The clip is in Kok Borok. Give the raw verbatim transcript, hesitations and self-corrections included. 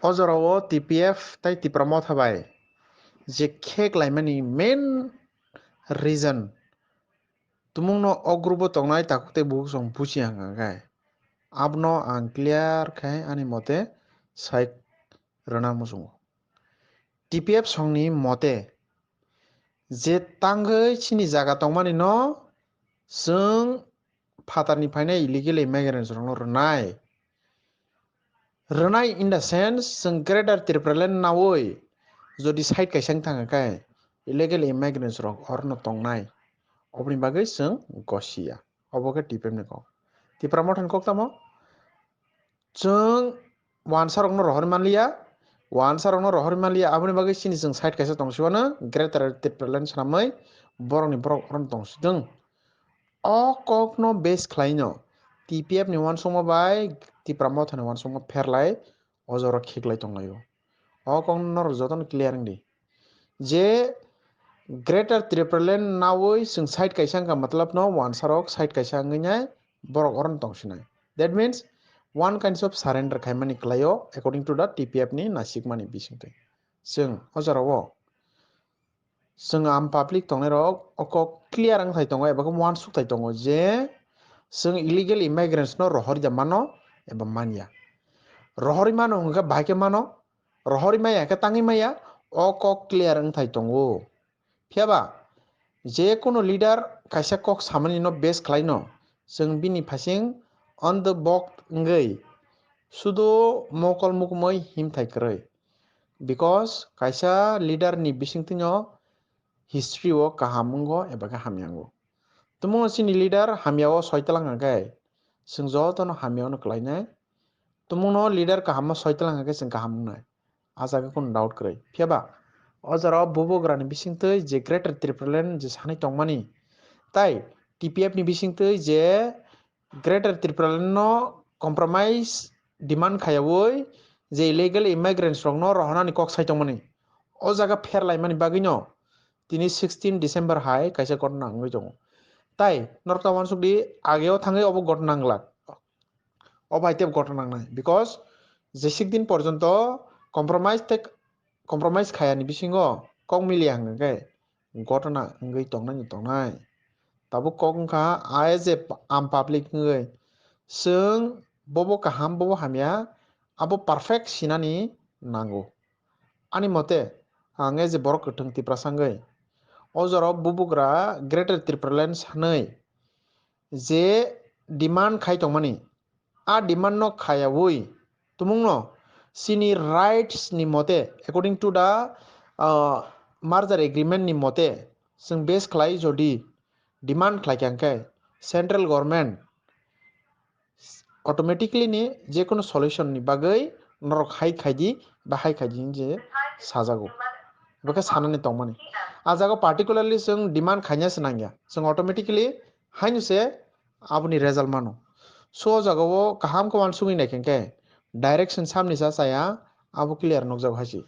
O jorao T P F tai Tipra Motha bai je khe klaimani main reason, tumungno o group o tongnai takhuk tei bukhuk song buchi hwnka khe, abono ang clear khe ani mote sai rwna muchungo. T P F songni mote je tangwi chini jaga tongmani no chwng phatarni phainai illegal immigrants rokno rwnai. Rwnai in the sense, chwng Greater Tipraland nawi jodi side kaisa wng thangkha khe illegal immigrants rok orno tongnai. Oboni bagwi chwng gosiya. Obo khe T P F ni kok. Tipra Mothani kok tamo? Chwng wansa rokno rohorwi manliya, wansa rokno rohorwi manliya, aboni bagwi chini chwng side kaisa tong sibano Greater Tipraland swnamwi borokni borok orno tong sidwng. O kokno base khlaino T P F ni uansukma bai Tipra Mothani uansukma pherlai o jorao khiklai tonglaio. O kokno norok jotono clear wngdi. Je Greater Tipraland nawi chwng side kaisa wngkha, matlab no wansa rok side kaisa wngwi nai borok oroni tong sinai. That means one kinds of surrender khaimani klaio according to the T P F ni nasikmani bisingtwi. Chwng o jorao chwng am public tongnai rok o kok clear wngthai tongo eba khe uansukthai tongo je chwng illegal immigrants no rohorwi da mano eba manya. Rohorwi mano hwnkhe bahai khe mano, rohorwi maya khe tangwi maya, o kok clear wngthai tongo. Phiyaba je kono leader kaisa kok samani no base khlaino, chwng bini phasing on the bok wngwi sudo mokol mukumui himthai kwrwi. Because kaisa leader ni bisingtwino history o kaham wngo eba khe hamya wngo. Tumungno chini leader hamya o soi twlang hwnkhe chwng jotono hamya ono kwlainai. Tumungno leader kaham o soi twlang hwnkhe chwng kaham wngnai. A jaga kunu doubt kwrwi. Phiyaba o jorao bubagrani bisingtwi je Greater Tipraland je sanwi tongmani, tai T P F ni bisingtwi je Greater Tipraland no compromise demand khayawi je illegal immigrants rokno rohornani kok sai tongmani, o jaga pherlaimani bagwino tini sixteen December hai kaisa ghotona wngwi tongo. Tai norok ta uansukdi, ageo thangwi obo ghotona wngla. O bai tei ghotona nangnai, because jesik din porjonto compromise tei compromise khayani bisingo kok miliya hwnkhe ghotona wngwi tongnai no tongnai. Tabuk kok wngkha, as a am public wngwi chwng bobo kaham bobo hamya abo perfect sinani nango. Ani mote ang as a borok kwthwng Tiprasa wngwi o jorao bubagra Greater Tipraland sanwi je demand khai tongmani, a demand no khayawi tumungno chini rights ni mote, according to the, uh, merger agreement ni mote, chwng base khlai jodi demand khlai kha hwnkhe central government automatically ni je kono solution ni bagwi norok hai khaidi ba hai khaidi hinwi je sajago. Bokhe sanani tongmani. A jaga particularly chwng demand khaina se nangya. Chwng automatically haino se aboni result mano. So o jaga o kaham khe uansugwi naikhe hwnkhe direction samni sa chaya, abo clear nukjago hai se.